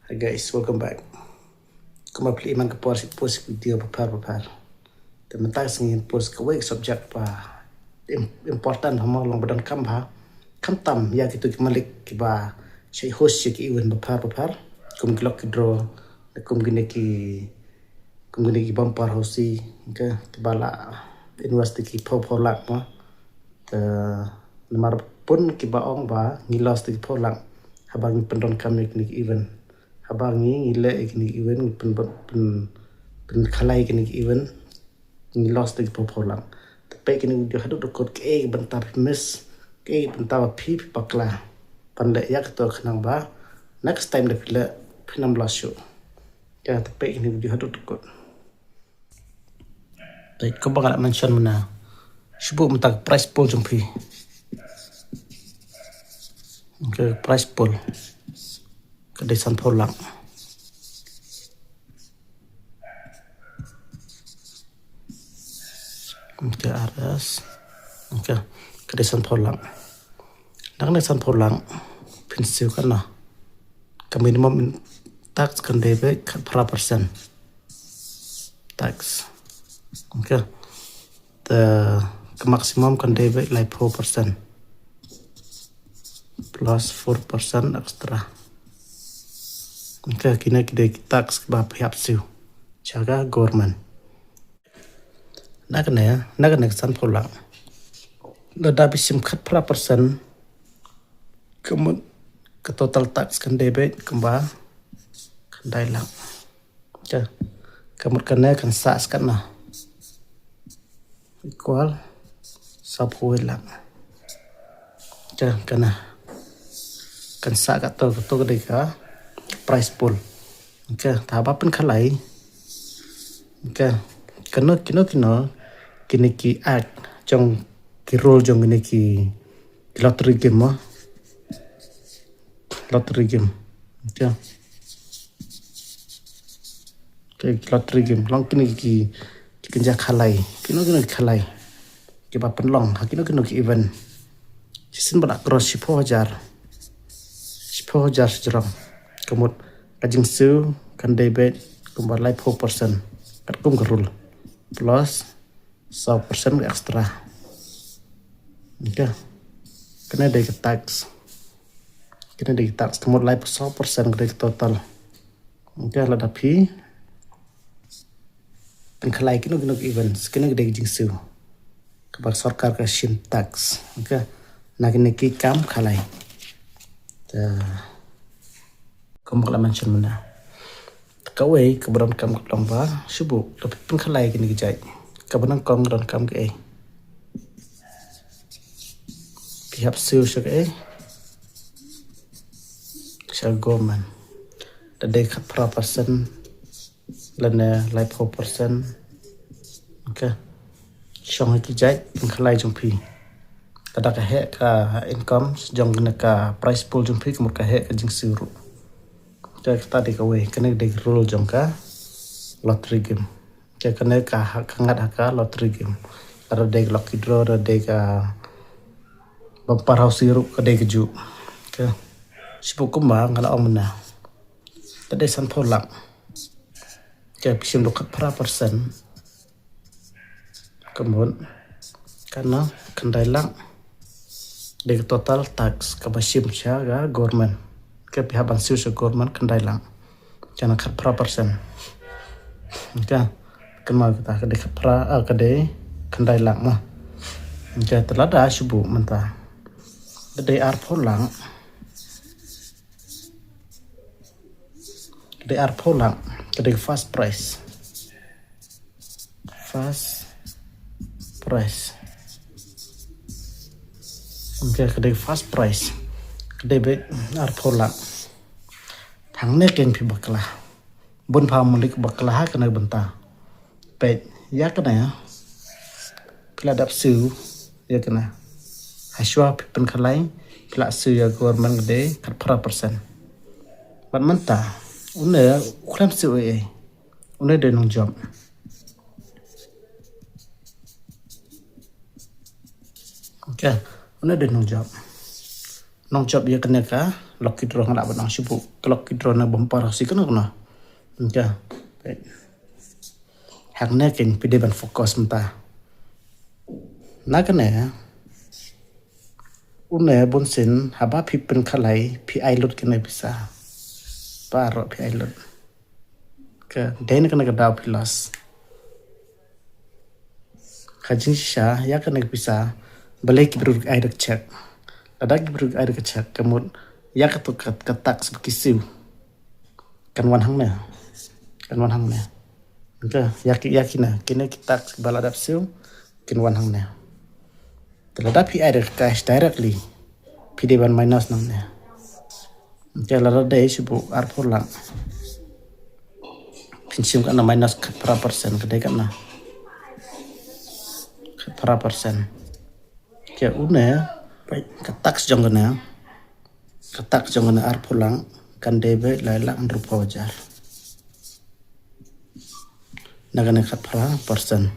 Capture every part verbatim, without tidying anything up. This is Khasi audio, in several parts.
Hey guys, welcome back. Kumba phi la i man ka por shu post video bapher bapher. Te mynta ka sngi ngin post kawei ka subject ba im- important ha mo long ba donkam bha. Khamtam ïa kito ki malik kiba shait host ïa ki event bapher bapher. Kum ki lucky draw, kum kine ki kum kine ki bumper housie, okay, kiba la invest ki phew phew lak mo. Te namar bun kiba ong ba ngi loss ki phew lak haba ngi pyndonkam ïa kine ki event. Haba ngi ngi leh ïa kine ki event, ngi pyn pyn pynkhalai ïa kine ki event, ngi loss ki phew phew lak. Te peit kine ki video haduh da kut, kaei ka bynta phi miss, kaei ka bynta ba phi phi bakla. Pan leh ïa kato khnang ba next time da phi leh phin ym loss shuh. Ïa, te peit kine ki video haduh da kut. Te kumba nga la mention mynne, shu buh mynta ka prize pool jong phi. Okay, prize pool ka dei san phew lak. Okay, R S. Okay, ka dei san phew lak. Na kane san phew lak phin siew katno? Ka minimum tax kan dei beit khatphra percent tax. Okay. Te ka maximum kan dei beit laiphew percent plus four percent extra. Okay, kine ki dei ki tax kiba phi hap siew sha ka government. Na kane, na kane ka san phew lak, lada phi shim khatphra percent, ka mut ka total tax kan dei beit kumba khyndai lak. Okay. Ka mut kane kan sah sha katno? Equal sawphew wei lak. Okay, kane kan sah kato, kato ka dei ka prize pool. Okay, te haba pynkhalai, okay, kino kino kino kine ki act jong ki rule jong kine ki lottery game mo. Lottery game. Okay. Okay, lottery game. Long kine ki, ki kynja khalai. Kino kino ki khalai kiba pynlong ha kino kino ki event. Shisien ba la cross shiphew hajar, shiphew hajar shajrong, ka mut ka jingsiew kan dei beit kumba laiphew percent katkum ka rule, plus saw percent extra. Okay. Kane dei ka tax. Kane dei ka tax, ka mut laiphew saw percent ka dei ka total. Okay, lada phi pynkhalai kino kino ki events, kane ka dei ka jingsiew kaba sorkar ka shim tax. Okay. Na kine ki kam khalai. Te kumba la mention mynne, kawei kaba donkam ka long ba shu buh, lada phi pynkhalai kine ki jait, kaba nyngkong donkam kaei? Phi hap siew sha kaei? Sha government. Da dei khatphra percent lane laiphew percent. Okay. Shong ha ki jait pynkhalai jong phi. Lada ka heh ka income jong kane ka prize pool jong phi, ka mut ka heh ka jingsiew ruh. Okay, kata dei kawei, kane dei ka rule jong ka lottery game. Okay, kane ka ha, ka ngat ha ka lottery game. Lada dei ka lucky draw, lada dei ka bumper housie ruh ka dei kajuh. Okay. Shu buh kumba nga la ong mynne, da dei san phew lak. Okay, phi shim da khatphra percent, ka mut katno? Khyndai lak. Dei ka total tax kaba shim sha ka government. Okay, phi hap ban siew sha government khyndai lak. Ka na khatphra percent. Okay. Kynmaw kata, ka dei khatphra, ah, ka dei khyndai lak mo. Okay, te lada shu buh mynta, da dei arphew lak. Ka dei arphew lak. Ka dei first prize. First prize. Okay, ka dei first prize. Ka dei beit arphew lak. Hangne keiñ phi bakla. Bun pha malik bakla ha kane ka bynta. Peit, ïa kane, phi la dep siew ïa kane. Hashwa phi pynkhalai, phi la siew ïa government ka dei khatphra percent. Bad mynta une u khlem siew ei ei. Une dei nongjop. Okay, une dei nongjop. Nongjop ïa kane ka Lucky draw nga lah ban ong shu buh ka lucky draw na bumper shi kano kano. Ynda hangne kein phi dei ban focus mynta. Na kane, une bunsien haba phi pynkhalai phi ai lut kane pisa. Baroh phi ai lut. Ka dei na kane ka daw phi loss. Ka jingshisha ïa kane ka pisa, balei ki briew ki ai da ka check? Lada ki briew ki ai da ka check, ka mut ïa kato ka, ka tax ba ki siew kan wan hangne. Kan wan hangne. Ka ïa ki, ïa kine, kine ki tax ba la dep siew kin wan hangne. Te lada phi ai da ka cash directly, phi dei ban minus nangne. Te lada dei shu buh arphew lak, phin shim katne minus khatphra percent, ka dei katne khatphra percent. Ka une, ka tax jong kane, ka tax jong kane arphew lak, kan dei beit lai lak hynriewphew hajar. Na kane khatphra percent.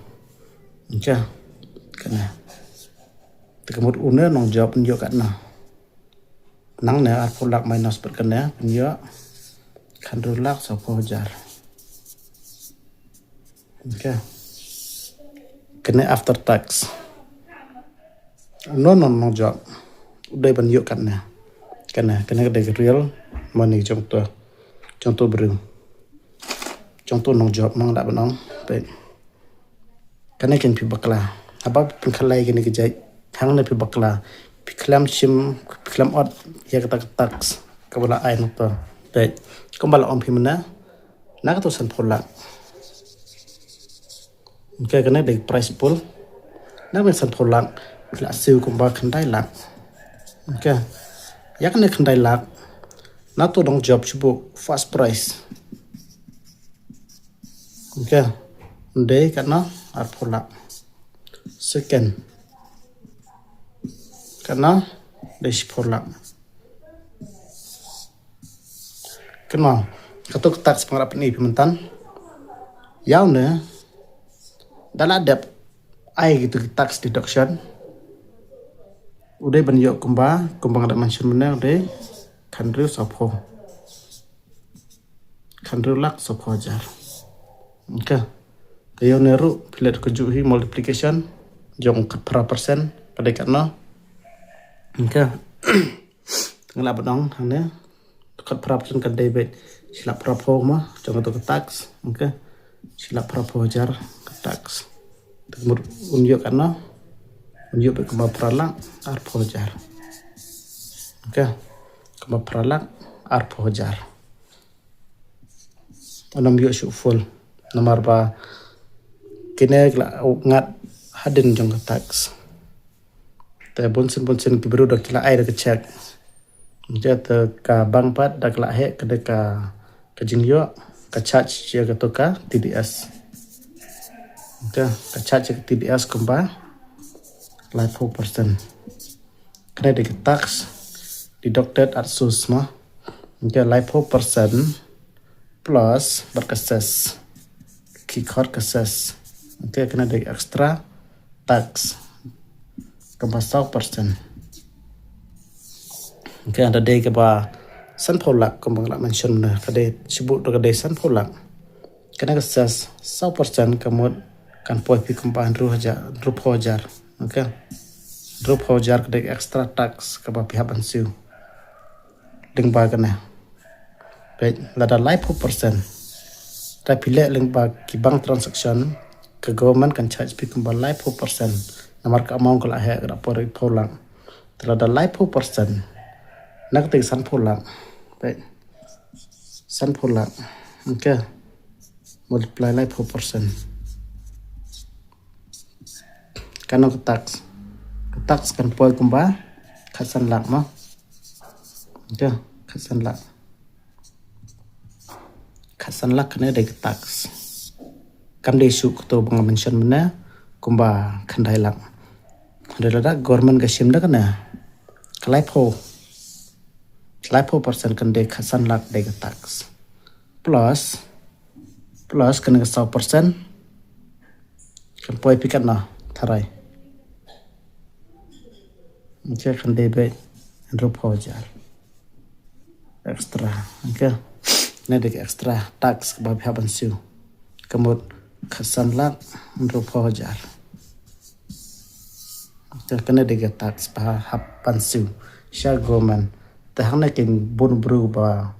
Ka kane, te ka mut une nongjop un ïoh katne. Nangne arphew lak minus bad kane, un ïoh hynriew lak sawphew hajar. Ka kane after tax. Une nongjop u dei ban ïoh katne. Kane, kane ka dei ka real money jong uto, jong uto briew, jong uto nongjop, ma nga lah ban ong. Te kane kein phi bakla. Haba phi pynkhalai kine ki jait, hangne phi bakla. Phi khlem shim, phi khlem ot ïa kata ka tax kaba la ai na uto. Te kumba la ong phi mynne, na kato sanphew lak. Ka kane dei prize pool. Na kane sanphew lak, phi la siew kumba khyndai lak. Ka ïa kane khyndai lak, na uto nongjop shu buh first prize. Ka dei katne arphew lak. Second, katne dei shiphew lak. Kynmaw, kato ka tax ba nga la pyni phi mynta, ïa une da la dep ai kito ki tax deduction, u dei ban ïoh kumba, kumba nga da mention mynne, u dei hynriew sawphew, hynriew lak sawphew hajar. Ka ïa une ruh phi leh kajuh hi multiplication jong khatphra percent, ka dei katne. Ka nga lah ban ong hangne, khatphra percent kan dei beit shi lak phraphew ma, jong kato ka tax. Ka shi lak phraphew hajar ka tax. Te ka mut un ïoh katne, un ïoh beit kumba phra lak arphew hajar. Ka kumba phra lak arphew hajar. Unym ïoh shuh full. Namar ba kine ki la ngat hadien jong ka tax. Te bunsien bunsien ki briew da ki la ai da ka check. Te ka bank pat da ka la heh ka dei ka, ka jingïoh, ka charge ïa kato ka T D S. Ka, ka charge ïa ka T D S kumba laiphew percent. Kane dei ka tax deducted at source ma. Ka laiphew percent plus bad ka cess, ki khot ka cess. Kane dei extra tax kaba saw percent. Ka dei kaba sanphew lak kumba nga la mention mynne, ka dei shibun ka dei sanphew lak. Kane ka cess saw percent ka mut kan poi phi kumba hynriew hajar, hynriewphew hajar. Hynriewphew hajar ka dei extra tax kaba phi hap ban siew lyngba kane. Peit, lada laiphew percent, lada phi leh lyngba ki bank transaction, ka government kan charge phi kumba laiphew percent. Namar ka amount ka la heh, ka la poi hynriewphew lak. Te lada laiphew percent na kata ka sanphew lak, peit, sanphew lak, multiply laiphew percent. Kano ka tax? Ka tax kan poi kumba khatsan lak ma. Khatsan lak. Khatsan lak kane dei ka tax. Kam dei shuh kato ba nga mention mynne kumba khyndai lak. Hynrei lada government ka shim da kane, ka laiphew, laiphew percent kan dei khatsan lak dei ka tax. Plus, plus kane ka saw percent kan poi phi katno, tharai. Kan dei beit hynriewphew hajar. Extra. Okay. Kane dei ka extra tax kaba phi hap ban siew. Ka mut khatsan lak hynriewphew hajar. Okay, kane dei ka tax ba hap ban siew sha government. Te hangne ki bun briew ba,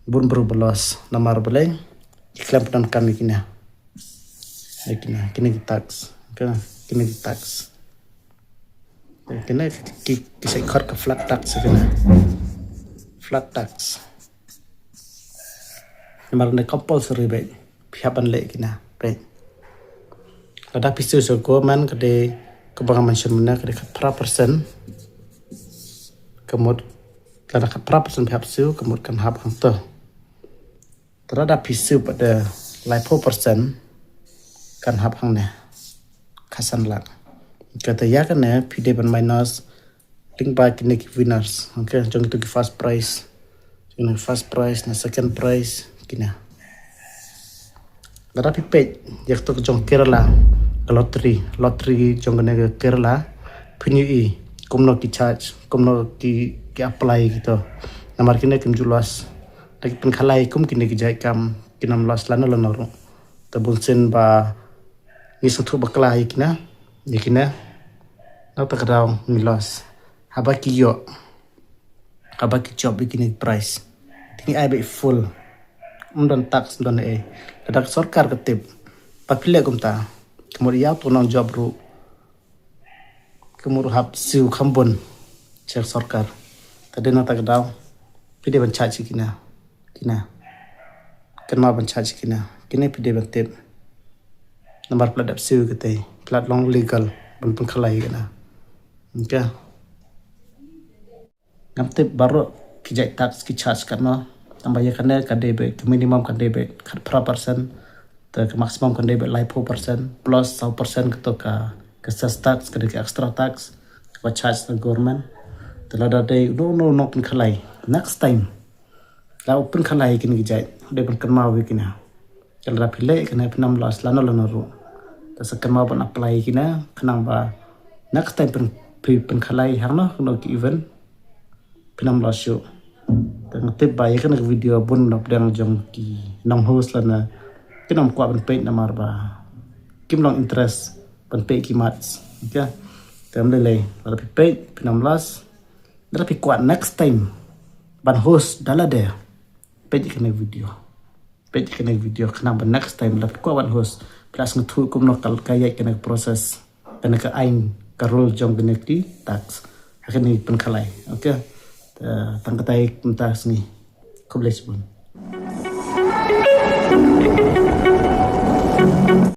bun briew ba loss namar balei? Ki khlem pyndonkam ïa kine. Ïa kine, kine ki tax. Okay, kine ki tax. Kine ki, ki shait khot ka flat tax kine. Flat tax. Namar ne compulsory beit. Phi hap ban leh kine beit. Lada phi siew sha government ka dei kaba nga mention mynne ka dei khatphra percent. Ka mut lada khatphra percent phi hap siew ka mut kan hap hangto. Te lada phi siew pat da laiphew percent kan hap hangne. Khatsan lak. Kata ïa kane phi dei ban minus lyngba kine ki winners. Okay, jong kito ki first prize. Jong kine first prize, na second prize, kine. Lada phi peit ïa kito ki jong Kerala, ka lottery, lottery jong kane ka Kerala, phin ïohi kumno ki charge, kumno ki, ki apply kito. Namar kine kim ju loss. Da ki pynkhalai kum kine ki jait kam, kin ym loss lano lano ruh. Te bunsien ba ngi sngewthuh bakla ïa kine, ïa kine. Nangta ka daw ngi loss. Haba ki ïoh, haba ki jop ïa kine ki prize, te ngi ai beit full. Ym don tax, ym don ei. Lada ka sorkar ka tip ba phi leh kumta, ka mut ïa uto u nongjop ruh ka mut ruh hap siew kham bun sha ka sorkar. Te dei nangta ka daw phi dei ban charge ïa kine. Kine. Kynmaw ban charge ïa kine. Kine phi dei ban tip. Namar phi la dep siew ïa kata, phi la long legal ban pynkhalai ïa kine. Okay. Ngam tip baroh ki jait tax ki charge katno. Tangba ïa kane ka dei beit, ka minimum ka dei beit khatphra percent. Te ka maximum ka dei beit laiphew percent plus saw percent kato ka, ka sales tax, ka dei ka extra tax kaba charge the government. Te lada dei uno uno u nongpynkhalai, next time la u pynkhalai ïa kine ki jait, u dei ban kynmaw ïa kine. Te lada phi leh ïa kine phin ym loss lano lano ruh. Te sa kynmaw ban apply ïa kine khnang ba next time phin, phi pynkhalai hangno hangno ki event phin ym loss shuh. Te nga tip ba ïa kane ka video bun na pdeng jong ki nong host lane kin ym kwah ban peit namar ba kim long interest ban peit ki maths. Okay. Te ym lei lei, lada phi peit phin ym loss. Lada phi kwah next time ban host da lade, peit ïa kane ka video. Peit ïa kane ka video khnang ba next time lada phi kwah ban host phi la sngewthuh kumno ka, ka ïaid kane ka process, kane ka aiñ, ka rule jong kane ki tax ha kine ki pynkhalai. Okay. Te tang katei mynta ka sngi. Khublei shibun.